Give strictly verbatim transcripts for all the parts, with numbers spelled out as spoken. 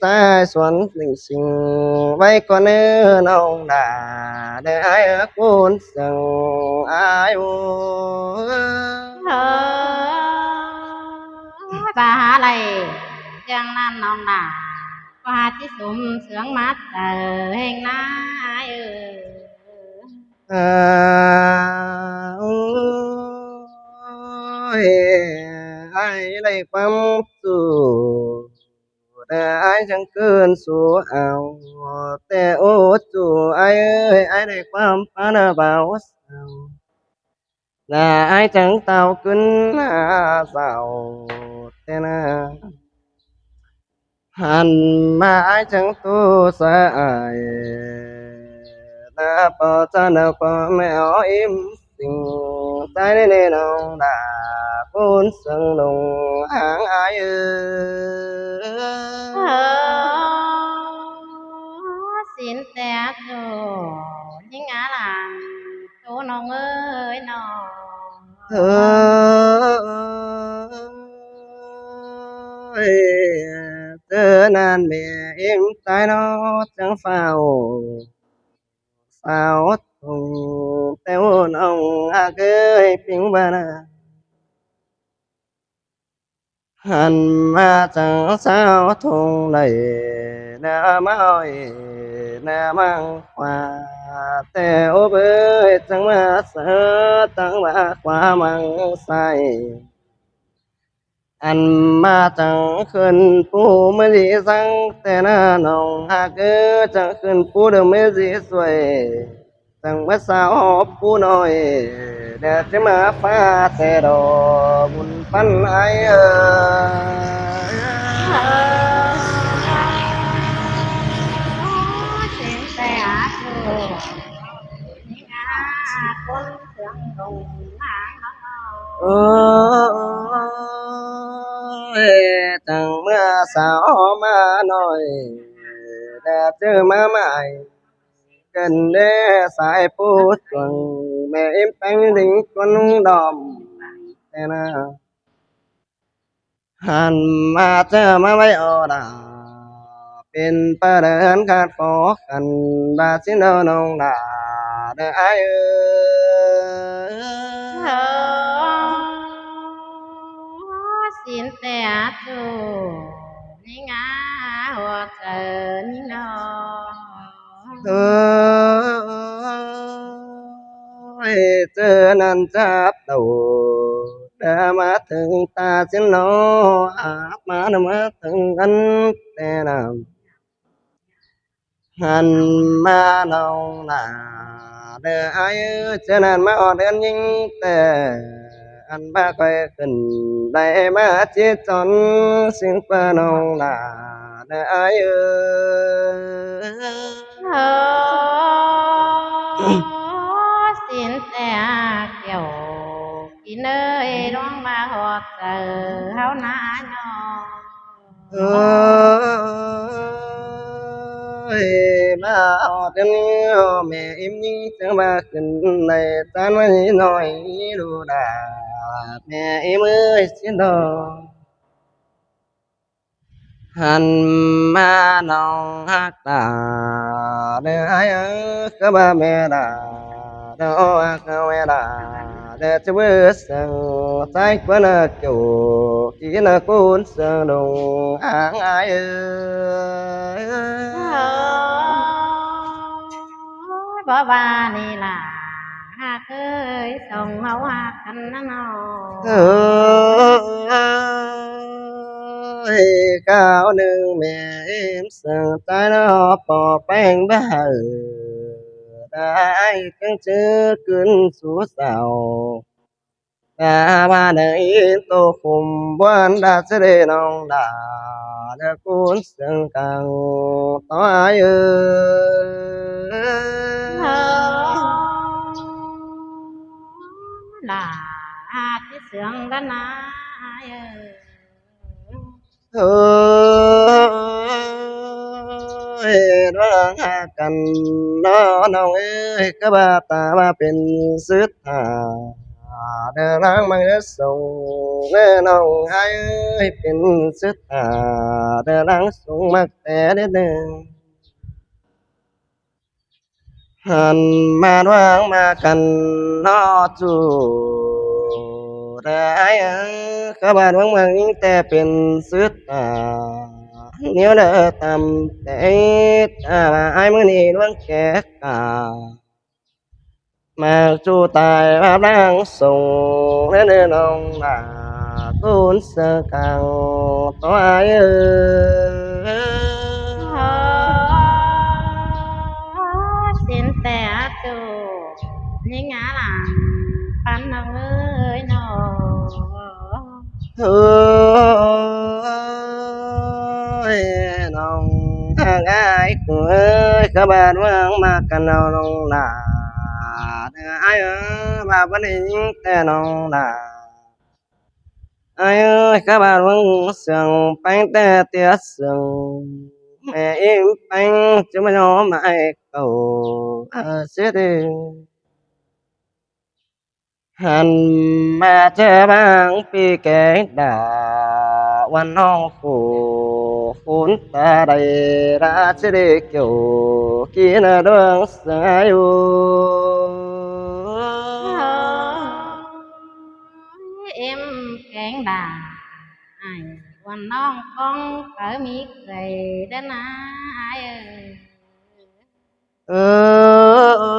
Sai suôn linh sing vay ꞌcọ ꞌnớ ꞌnọng đa, đảy ải ꞌcốn sương ải ơi. Ba hả đảy, chang ꞌnặn ꞌnọng đa, ba hả ꞌchí sum sương ꞌmá chaư ꞌhêng ꞌnớ ải ơi. Ôi, ải đảy ꞌquám su, đa ải chắng ꞌcứn su ao, té ố su ải ơi, ải đảy ꞌquám pá ꞌnớ bao sao. Đa ải chắng táo ꞌcứn hả sao, té ꞌnớ. Hẳn ꞌmá ải chắng tu sa ai, ꞌnớ pó ꞌchá ꞌnớ pó ꞌme ó im sing, sai ꞌnê ꞌnê ꞌnọng đa, ꞌcốn sương lông háng ải ơi. Ơ, sín té ꞌchu, ꞌnhính á lăng, ꞌchu ꞌnọng ơi ꞌnọng. Ơ, ơ, ơ, ꞌchớ ꞌnặn ꞌme im sai ꞌnớ chắng phao, sao thùng téo ꞌnọng ꞌhặc ơi ꞌpứng ba ꞌnớ. Hẳn ꞌmá chắng sao thùng đảy, ꞌnớ ꞌmá ơi, ꞌnớ ꞌmá khua, té ố bới chắng ꞌmá sa, chắng ꞌmá khua ꞌmá sai. Ăn ꞌmá chắng khửn pú ꞌmí dị săng té ꞌnớ ꞌnọng ꞌhặc ơ, chắng khửn pú đơ ꞌmí dị suối. Chắng ꞌmá sao hóp pú ꞌnọi, đe ꞌchí ꞌmá pha té đo bun păn ải ơi. Ôi, chắng ꞌmá sao ꞌmá ꞌnọi, đe ꞌchớ ꞌmá mai. Khửn đe sai pú chuông, ꞌme im peng đinh ꞌcốn đom, té ꞌnớ. Hẳn ꞌmá ꞌchớ ꞌmá ꞌvạy ó đa, pên pá đơ hăn khát khó khăn, ba sín ꞌnọng ꞌnọng đa, đơ ải ơi. Sín té ꞌchu, ꞌnhính á, hua chaư ꞌnhính ꞌnọ. Ôi, ꞌchớ ꞌnặn chắp đaư, đa ꞌmá tưng ta sín ꞌnọ, áp ꞌmá đa ꞌmá tưng ăn té ꞌnặn. Hẳn ꞌmá ꞌnọng đa, đơ ải ơi, ꞌchớ ꞌnặn ꞌmá ꞌhọt ꞌlươn ꞌnhính té, ăn ꞌmá khỏi khửn đảy ꞌmá ꞌchí chón sính ꞌpá ꞌnọng đa, đơ ải ơi. Ơ, sín té ꞌkiẻo, kin ơi, ꞌluống ꞌmá ꞌhọt chaư ꞌháu ná ꞌnọ. Ôi, ꞌmá ꞌhọt ꞌnị, ꞌme im ꞌnị chắng ꞌmá khửn đảy chán ꞌmá ꞌnị ꞌnọi đu đa, ꞌme im ơi sín đo. Hẳn ꞌmá ꞌnọng ꞌhặc đa, đơ ải ơi, cá ba ꞌme đa, đơ ꞌhặc ꞌme đa, đơ ꞌchí bới sương, sai ꞌquá ꞌnớ kiu, kí ꞌnớ ꞌcốn sương đông háng ải ơi. Báu ba ꞌnị lả, ꞌhặc ơi, song ꞌháu ꞌhặc căn ꞌnớ ꞌnọ. Ơ, ơ, ơ, khảu ꞌnưng ꞌme im sương sai ꞌnọ pó peng ba hảư, đa ải chắng ꞌchớ ꞌcứn sú sao. Đa ba đa in tô khum buôn đa ꞌchớ đê ꞌnọng đa, đa ꞌcốn sương cang tó ải ơi. Lả ꞌchí sương đa ꞌnớ ải ơi. Ôi, ꞌluống ꞌhặc căn ꞌnọ ꞌnọng ơi, cá ba ta ba pên sứt hả. đe ꞌláng ꞌmặc ꞌnớ sông ꞌnớ ꞌnọng ải ơi, pên ꞌsứ ta đe ꞌláng sông ꞌmặc té đé đe. ꞌHặn ꞌmá ꞌluống ꞌmá căn ꞌnọ ꞌchu đe ải ơi, khá ꞌmá ꞌluống ꞌmặc ꞌnhính té pên ꞌsứ ta ꞌnéo đe tăm té ta ꞌva ải ꞌmự ꞌnị ꞌluống ké ca. ꞌMặc ꞌchu tai ꞌva ꞌláng sông ꞌnớ ꞌnọng lả ꞌcốn sương cang tó ải ơi. Ôi, xin té ꞌchu ꞌnhính ꞌná lăng ꞌpắn ꞌnọng ơi ꞌnọ. Ôi, ꞌnọng ꞌhặc ải ꞌcứ ơi, khá ꞌmá ꞌluống ꞌmá căn ꞌnọng lả đe ải ơi, ꞌva báu ꞌnhính té ꞌnọng lả. Ải ơi, khá ꞌmá ꞌluống sương ꞌpéng té ꞌtiến sương, ꞌmẹ ím ꞌpéng ꞌchí ꞌmá ꞌnhó mai cảu, a, ꞌsứ đê. ꞌHặn ꞌmá ꞌchớ ꞌváng ꞌpi kéng đa ꞌvan ꞌnọng khổ khốn ta đảy đa ꞌchớ đê kiẻo kin ꞌluống sương ải ơi. Ôi, ím kéng đa ải ꞌvan ꞌnọng ꞌcóng pháư ꞌmí khay đé ꞌná ải ơi. Ơ, ơ,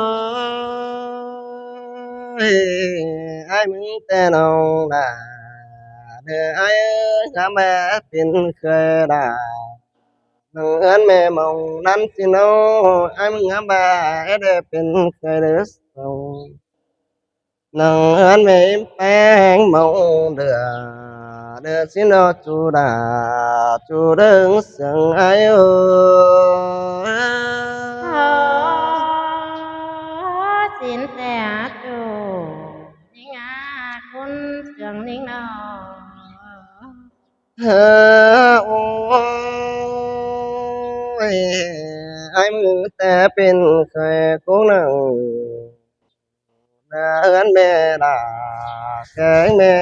ơ, ải ꞌmự té ꞌnọng lả đe ải ơi, ngắm ꞌmá pên khay đa. Nẳng ꞌhướn ꞌmẹ mong ꞌnặn ꞌchí ꞌnớ, ải ꞌmự ngắm ꞌmá é đe pên khay đé sông. Nẳng ꞌhướn ꞌmẹ ím ꞌpéng mong đe, đe ꞌchí ꞌnớ ꞌchu đa, ꞌchu đơng sương ải ơi. Ơ, xin té ꞌchu ꞌnhính ꞌná ꞌcốn sương ꞌnhính ꞌnọ. Ơ, ôi, ải ꞌmự té pên khay cốc nẳng nả ꞌhướn ꞌmẹ đa kéng ꞌmẹ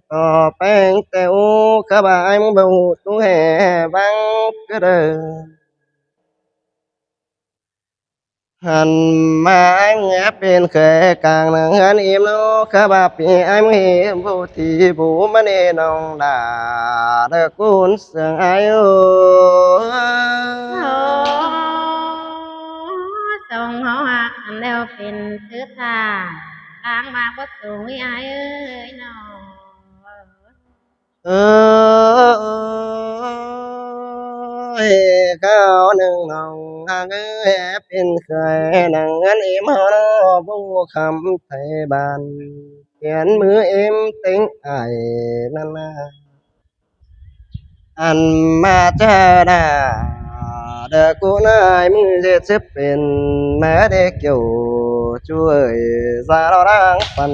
tó ꞌpéng té ú, khá ꞌva ải ꞌmự báu ꞌhụ ꞌtú ꞌhê ꞌváng ꞌcứ đe. ꞌHặn ꞌmá ải ꞌmự pên khay cang nẳng ꞌhướn ím ꞌnớ, khá ꞌva ꞌpi ải ꞌmự ím báu thi báu ꞌmá ꞌnị ꞌnọng lả đe ꞌcốn sương ải ơi. Ơ, sông ꞌháu ꞌhặc ꞌhặn ꞌlẹo pên ꞌsứ ta, ꞌláng ꞌmá báu sông ꞌmí ải ơi ꞌnọ. Ơ, ơ, ơ, ơ, kháo ꞌnưng ꞌnọng ꞌhặc ới, pên khay nẳng ꞌhướn ím ꞌháu ꞌnọ, báu khắm thảy bản, kiến ꞌmứ ím ꞌtếng ải ꞌnặn ꞌna. Ăn ꞌmá ꞌchá đa, đe ꞌcốn ải ꞌmự ꞌdệt síp pên, ꞌmá đe kiẻo ꞌchu ơi, da lo đang păn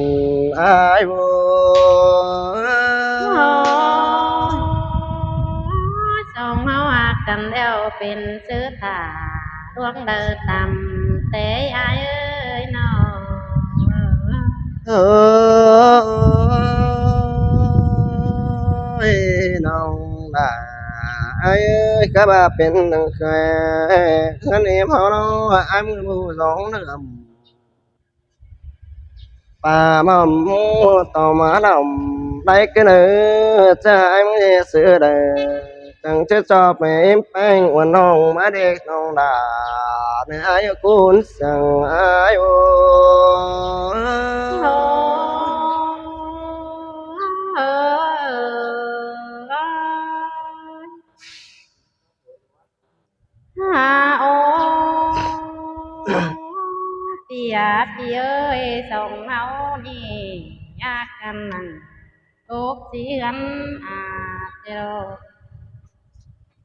ải ꞌvô. Song ꞌháu ꞌhặc căn ꞌlẹo pên ꞌsứ ta, ꞌluống đaư tăm té ải ơi ꞌnọ. Ơi, ꞌnọng đa ải ơi, cá ba pên nẳng khay, ꞌhướn ím ꞌháu ꞌnọ, ải ꞌmự ꞌhụ dong nẳng ꞌmá. Pa măm ꞌmá tỏm ꞌmá lăm đảy ꞌcứ ꞌnớ, ꞌchá ải ꞌmự ꞌdệt síp đaư. Chắng ꞌchớ ꞌchọ pay ím peng uôn ꞌnọng ꞌmá đé ꞌnọng đa, ꞌnớ ải ꞌcốn săng ải ꞌvô. Ha ô, ꞌpi a ꞌpi ơi, song ꞌháu ꞌnị ꞌhặc căn nẳng cốc sí ꞌhướn a ꞌtẹ lo.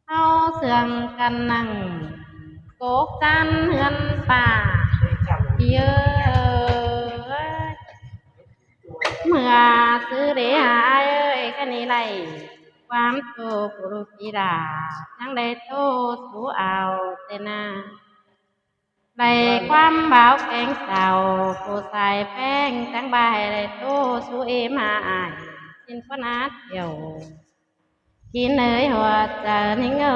ꞌHáu sương căn nẳng cốc ꞌsán ꞌhướn pả, ꞌpi ơi. ꞌMưa ꞌsứ đé hả ải ơi, ꞌcọ ꞌnị đảy ꞌquám tô phủ đu ꞌpi đa, chắng đảy tô sú ao ꞌtẹ ꞌna. đảy ꞌquám báo kéng sau, phủ sai ꞌpéng chắng ꞌva hảư đảy ꞌtố sú ꞌếm ải, ꞌsịn ꞌquá nát điêu. ꞌKhín ới ꞌhuột chaư ꞌnhính ơ.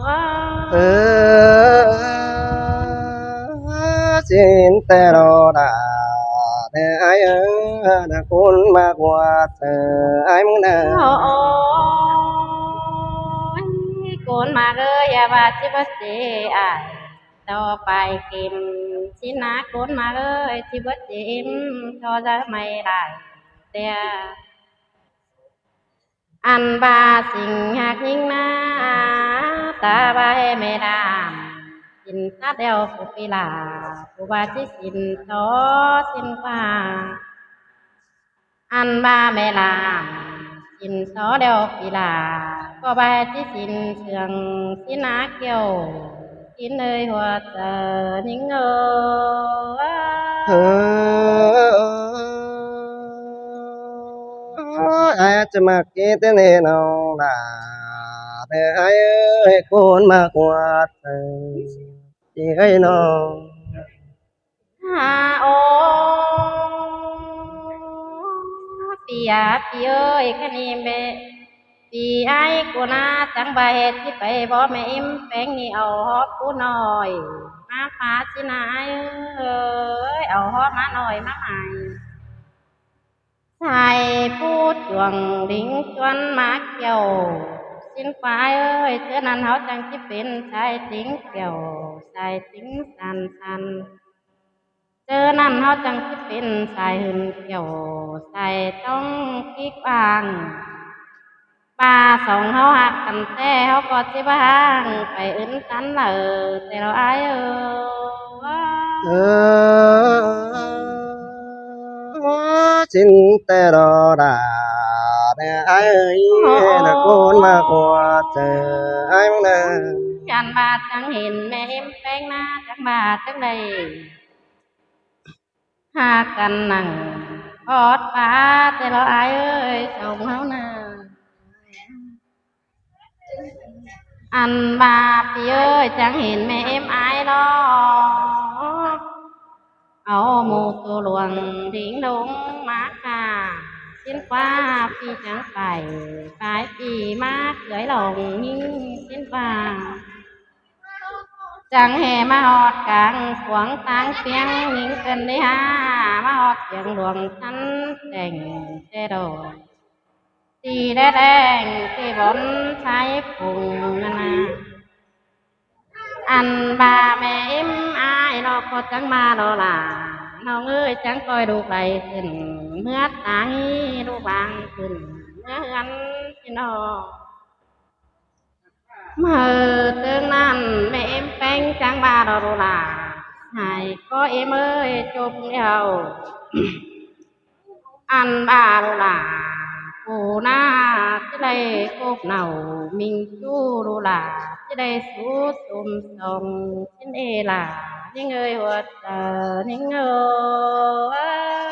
Ơ, ꞌsịn ꞌtẹ lo đa, ꞌnị ải ơ, ꞌnị ꞌcốn ꞌmặc ꞌhuột chaư ải ꞌmứng ꞌnớ. Ôi, ꞌcốn ꞌmặc ới, ꞌva ꞌchí bớt chế ải. Tó pay ꞌkhịm ꞌsịn ꞌnớ ꞌcốn ꞌmặc ới, ꞌchí bớt chế ꞌếm, ꞌtó dá ꞌmạy lai ꞌtẹ. Ăn ꞌva sính ꞌhặc ꞌnhính ꞌná, ta ꞌva ꞌhế ꞌme đam, sính sắt đeo phủ pi la, phủ ꞌva ꞌchí sính tó sính ꞌva. Ăn ꞌva ꞌme đam, sính tó đeo pi la, ꞌcọ ꞌva ꞌchí sính sương sính ꞌná kiêu, ꞌkhín ới ꞌhuột chaư ꞌnhính ơ. Ơ, ải ꞌchí ꞌmặc ꞌkí ꞌtến ꞌnị ꞌnọng đa, ꞌnị ải ơi, ꞌcốn ꞌmặc ꞌhuột chaư, ꞌchí ới ꞌnọng. Hả, ô, ꞌpi à, ꞌpi ơi, ꞌkhạy ꞌnị ꞌme, ꞌpi ải ꞌcốn ꞌná chắng ꞌva ꞌhế ꞌchí pay bók ꞌme ꞌếm ꞌpéng ꞌnị au hót pú ꞌnọi ꞌmá phá ꞌsịn ꞌnớ ải ơi, au hót ꞌmá ꞌnọi ꞌmá mai. Sai pú chuông đính chuôn ꞌmá kiêu, ꞌsịn ꞌquá ải ơi, ꞌchớ ꞌnặn ꞌháu chắng ꞌchí pên sai tính kiêu, sai tính săn săn. ꞌChớ ꞌnặn ꞌháu chắng ꞌchí pên sai hưn kiêu, sai tóng kích ꞌváng. ꞌVa song ꞌháu ꞌhặc căn ꞌtẹ, ꞌháu ꞌcọ ꞌchí ꞌva ꞌháng pay ứn tắn lả ꞌtẹ lo ải ơ. Ơ, ꞌsịn ꞌtẹ lo đa, ꞌnị ải ơi, ꞌnị ꞌcốn ꞌmặc ꞌhuột chaư ải ꞌmứng ꞌnớ. Ăn ꞌva chắng hên ꞌme ꞌếm ꞌpéng ꞌná, chắng ꞌva chắng đảy ꞌhặc căn nẳng ót ꞌva ꞌtẹ lo ải ơi, song ꞌháu ꞌnớ. Ăn ꞌva ꞌpi ơi, chắng hên ꞌme ꞌếm ải lo, au mú tô luông đính đống ꞌmá ca, ꞌsịn ꞌquá ꞌpi chắng pay, pay ꞌpi ꞌmá ꞌcới lòng ꞌnhính ꞌsịn ꞌva. Chắng ꞌhế ꞌmá ꞌhọt cang cuông táng piếng ꞌnhính cơn đi ha, ꞌmá ꞌhọt piếng luông săn tẻng ꞌtẹ đổ. Ti đé đeng ti bón sai phung ꞌnặn ꞌnớ. Ăn ꞌva ꞌme ꞌếm ải lo ꞌcọ chắng ꞌva lo lả, ꞌnọng ơi, chắng ꞌcoi đu lai khửn, ꞌmứa ta ꞌhí đu vang khửn, ꞌmứa ꞌhướn ꞌchí ꞌnọ. ꞌMự ꞌtớng ꞌnặn ꞌme ꞌếm ꞌpéng chắng ꞌva lo đu lả, sai ꞌcọ ꞌếm ơi, chốp ꞌlẹo. Ăn ꞌva đu lả, phủ ꞌná ꞌchí đảy cốc nảu, ꞌminh ꞌchu đu lả ꞌchí đảy sú sôm song, ꞌsịn ê lả, ꞌnhính ơi, ꞌhuột chaư ꞌnhính ơ.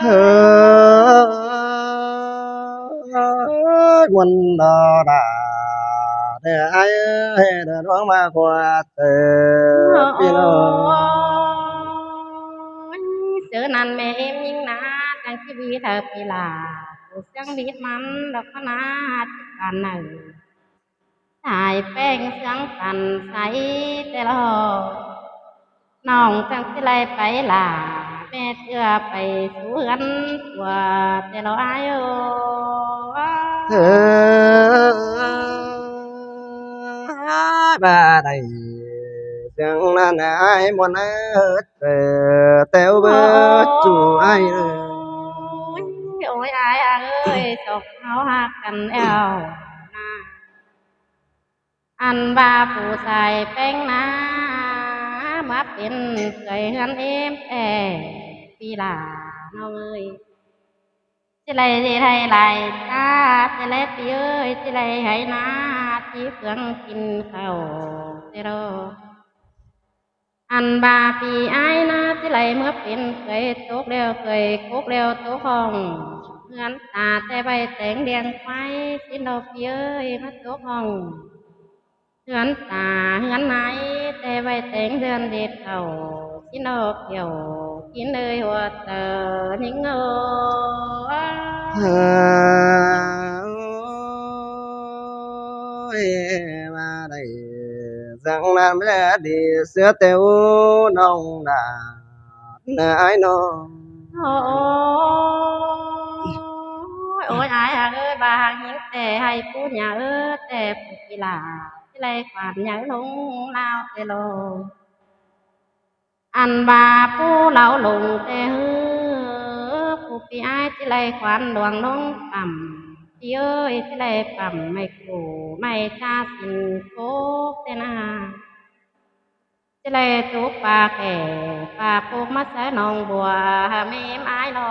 Ơ, ꞌmuôn lo đa, ꞌnị ải ơi, ꞌnị ꞌcốn ꞌmặc ꞌhuột chaư ꞌpi ꞌnọng. Ôi, ꞌchớ ꞌnặn ꞌme ꞌếm ꞌnhính ꞌná, chắng ꞌchí ꞌviạk hảư ꞌpi lả, phủ ꞌsướng ꞌviạk ꞌmắn ꞌlẹo ꞌcọ ꞌná, ꞌchí căn nẳng. Sai ꞌpéng ꞌsướng căn sai ꞌtẹ lo. ꞌNọng chắng ꞌchí đảy pay lả, ꞌme ꞌchưa pay sú ꞌhướn ꞌqua ꞌtẹ lo ải ơ. Ơ, ꞌva đảy ꞌsướng ꞌnặn ải ꞌmuôn ơ, ơ, ꞌtẹ bớt ꞌchu ải ơ. Ôi, ôi, ải ơi, song ꞌháu ꞌhặc căn ꞌlẹo ꞌnớ. Ăn ꞌva phủ sai ꞌpéng ꞌná, ꞌmá pên ꞌcới ꞌhướn ꞌếm ꞌtẹ ꞌpi lả ꞌnọng ơi. ꞌChí đảy ꞌdệt hảư lai ta, ꞌchí đảy ꞌpi ơi, ꞌchí đảy hảư ꞌná, ꞌchí phướng kin khảu ꞌtẹ lo. Ăn ꞌva ꞌpi ải ꞌná, ꞌchí đảy ꞌmứa pên ꞌcới tốc ꞌlẹo, ꞌcới cốc ꞌlẹo tốc hỏng. ꞌHướn ta ꞌtẹ ꞌvạy téng điêng ꞌquái, ꞌsịn lo ꞌpi ơi, ꞌmá tốc hỏng ꞌhướn ta ꞌhướn ải ꞌtẹ ꞌvạy téng ꞌdươn đệt khảu, ꞌchí ꞌnọ kiẻo, ꞌchí ꞌnới ꞌhọt ꞌtơ ꞌnhính ꞌnớ. Ôi, ꞌva đảy dăng ꞌnặn ꞌmá đi ꞌsứa ꞌtẹ ú ꞌnọng đa. Nả ải ꞌnọ. Ôi, ôi, ải ꞌhặc ới, ꞌva ꞌhặc ꞌnhính ꞌtẹ ꞌhạy pú nhả ới, ꞌtẹ pú ꞌpi lả, ꞌchí đảy khoản nhả ꞌlống ꞌlao ꞌtẹ lo. Ăn ꞌva pú ꞌláo ꞌlống ꞌtẹ ꞌhứ, pú ꞌpi ải ꞌchí đảy khoản luông ꞌlống pẳm, ꞌpi ới ꞌchí đảy pẳm ꞌmạy khủ ꞌmạy ꞌchạ sín cốc ꞌtẹ ꞌna. ꞌChí đảy tốc pả kẻ, pả pốc ꞌmá sáư ꞌnọng bua, hả ꞌmí ải lo,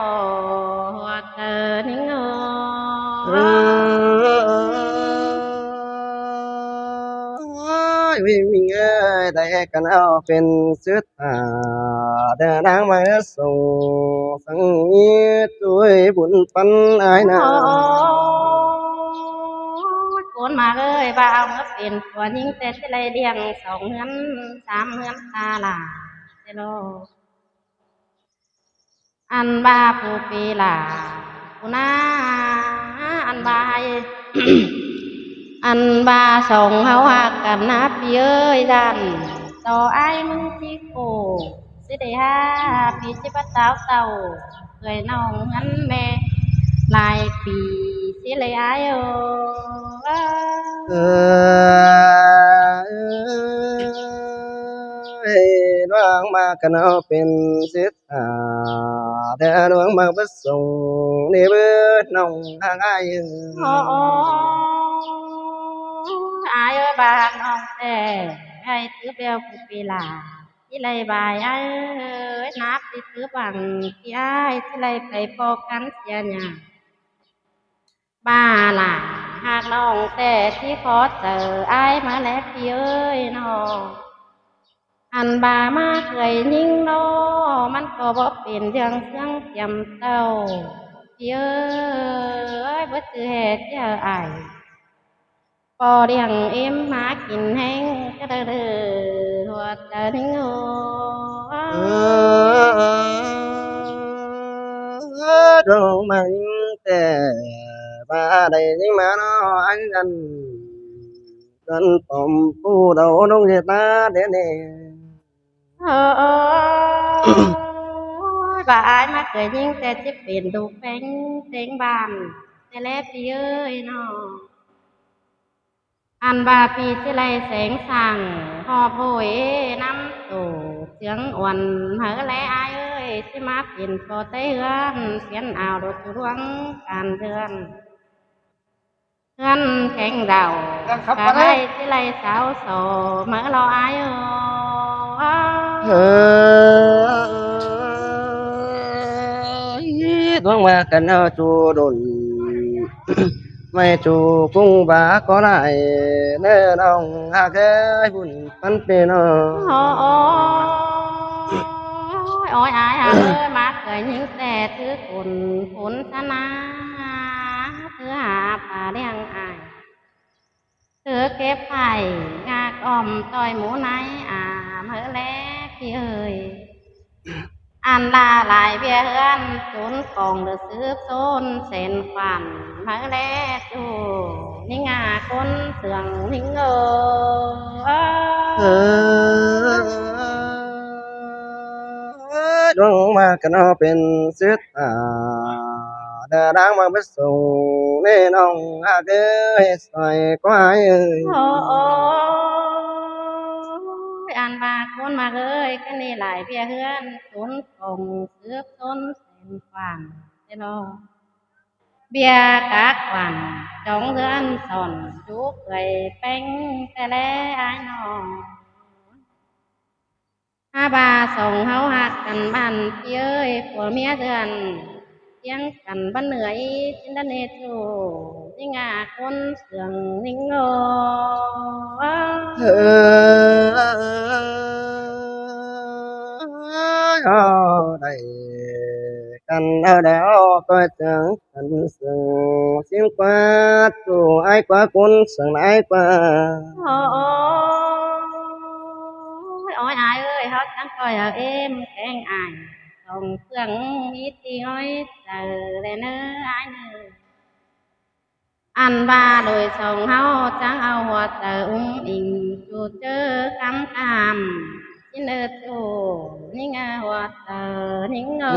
ꞌhọt ꞌtơ ꞌnhính ꞌnớ. Ôi, ꞌmí ꞌmí ơi, đảy căn au pên sứt hả, ꞌtẹ ꞌnáng ꞌmá sông, săng ꞌmí ꞌtui bun păn ải ꞌna. Ôi, ꞌcốn ꞌmặc ới, ꞌva au ꞌmá pên phua ꞌnhính ꞌtẹ ꞌchí đảy ꞌliệng song ꞌhướn, sam ꞌhướn ta lả ꞌtẹ lo. Ăn ꞌva pú ꞌpi lả, pú ꞌna, ăn ꞌva ꞌhạy, ăn ꞌva song ꞌháu ꞌhặc căn ꞌna ꞌpi ới, dản so ải ꞌmứng ꞌchí khổ, ꞌchí đảy hả ꞌpi ꞌchí bắt táo tàu, ꞌcới ꞌnọng ꞌhướn ꞌme lai ꞌpi ꞌchí đảy ải ới. Ơ, ơ, ơ, ơ, ꞌluống ꞌmá căn au pên sứt hả, ꞌtẹ ꞌluống ꞌmá bớt sông, ꞌnị bớt ꞌnọng ꞌhặc ải ới. Ơ, ơ, ải ới, ꞌva ꞌnọng ꞌtẹ ꞌhạy tứp ꞌvẹo pú ꞌpi lả, ꞌchí đảy ꞌvạy ải ới, nắp ꞌchí tứp ꞌváng ꞌpi ải, ꞌchí đảy pay ꞌpo căn sia nhả. ꞌVa lả ꞌhặc ꞌnọng ꞌtẹ ꞌchí khót ꞌtơ ải ꞌmá ꞌlé ꞌpi ới ꞌnọ. Ăn ꞌva ꞌmá ꞌcới ꞌnhính ꞌnọ, ꞌmắn ꞌcọ báu pên ꞌdương ꞌsướng tiêm tảu. ꞌPi ới, báu ꞌchư ꞌhẹt ꞌchớ ải, ꞌpo ꞌliệng ꞌếm ꞌmá kin ꞌhéng cá đaư đaư, ꞌhọt ꞌtơ ꞌnhính ꞌnớ. Ơ, ơ, ơ, ꞌluống ꞌmá ꞌnhính ꞌtẹ, ꞌva đảy ꞌnhính ꞌmá ꞌnọ, ải căn căn pom pú đaư ꞌlống ꞌdệt ta đé ꞌnị. Ơ, ơ, ꞌva ải ꞌmá ꞌcới ꞌnhính ꞌtẹ ꞌchí pên đu ꞌpéng ꞌtếng ꞌván ꞌtẹ ꞌlé ꞌpi ới ꞌnọ. Ăn ꞌva ꞌpi ꞌchí đảy seng sảng ꞌhọp ꞌhội ꞌnắm tổ ꞌchương uôn máư ꞌlé ải ới, ꞌchí ꞌmá pên ꞌpo té ꞌhướn, phiến ao đột ꞌchu ꞌluống can ꞌhướn. ꞌHướn kéng đảo, ꞌcọ ꞌhại ꞌchí đảy sáo so máư lo ải ới. Ơ, ꞌluống ꞌmá căn au ꞌchu đôn, ꞌmạy ꞌchu ꞌcúng ꞌva ꞌcọ lai, ꞌnớ ꞌnọng ꞌhặc ới, bun păn pên ꞌnọ. Ơ, ơ, ôi, ải ꞌhặc ới, ꞌmá ꞌcới ꞌnhính ꞌtẹ ꞌtứ côn phốn ꞌsá ꞌná, ꞌtứ hả pả ꞌliệng ải, ꞌtứ kếp phải ngạc ỏm ꞌtoi mú nái a, máư ꞌlé ꞌpi ới. Ăn ꞌla lai ꞌviạk ꞌhướn, tốn cỏng đơ sứp ꞌsốn sên khoản, máư ꞌlé ꞌchu ꞌnhính a, ꞌcốn sương ꞌnhính ơ. Ơ, ꞌluống ꞌmá căn au pên sứt a, đa đang ꞌmá bớt sông, ꞌnị ꞌnọng ꞌhặc ới, soi ꞌquá ải ới. Ơ, ơ, ăn ꞌva ꞌcốn ꞌmặc ới, ꞌcọ ꞌnị lai ꞌviạk ꞌhướn, tốn cỏng sứp ꞌsốn sên khoản, ꞌtẹ ꞌnọ. ꞌViạk cắp khoản, chóng ꞌdứa ăn sỏn, chúc ꞌcới ꞌpéng ꞌtẹ ꞌlé ải ꞌnọ. Hả ꞌva song ꞌháu ꞌhặc căn ꞌván ꞌpi ới, phua ꞌmía ꞌdứa ăn ꞌtiếng căn báu nưa í, ꞌchí đa ꞌnê ꞌchu ꞌnhính a, ꞌcốn sương ꞌnhính ꞌnớ. Ơ, ơ, ơ, đảy căn au đéo ꞌtoi ꞌchương căn sương, ꞌsướng ꞌquá ꞌchu ải ꞌquá, ꞌcốn sương ải ꞌquá. Ơ, ơ, ꞌtáng ꞌcoi hảư ꞌếm kéng ai, song ꞌpương ꞌmí ꞌti ói chaư ꞌlẹ ꞌnớ ai ꞌnớ. Ăn ꞌva đôi song ꞌháu chắng au ꞌhuọt chaư ꞌúm inh ꞌchu ꞌchớ khắm kham. ꞌChí ꞌnớ ꞌchu ꞌnhính ꞌhuọt chaư ꞌnhính ꞌnớ.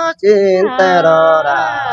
ꞌChí ꞌtẹ ꞌlọ đa.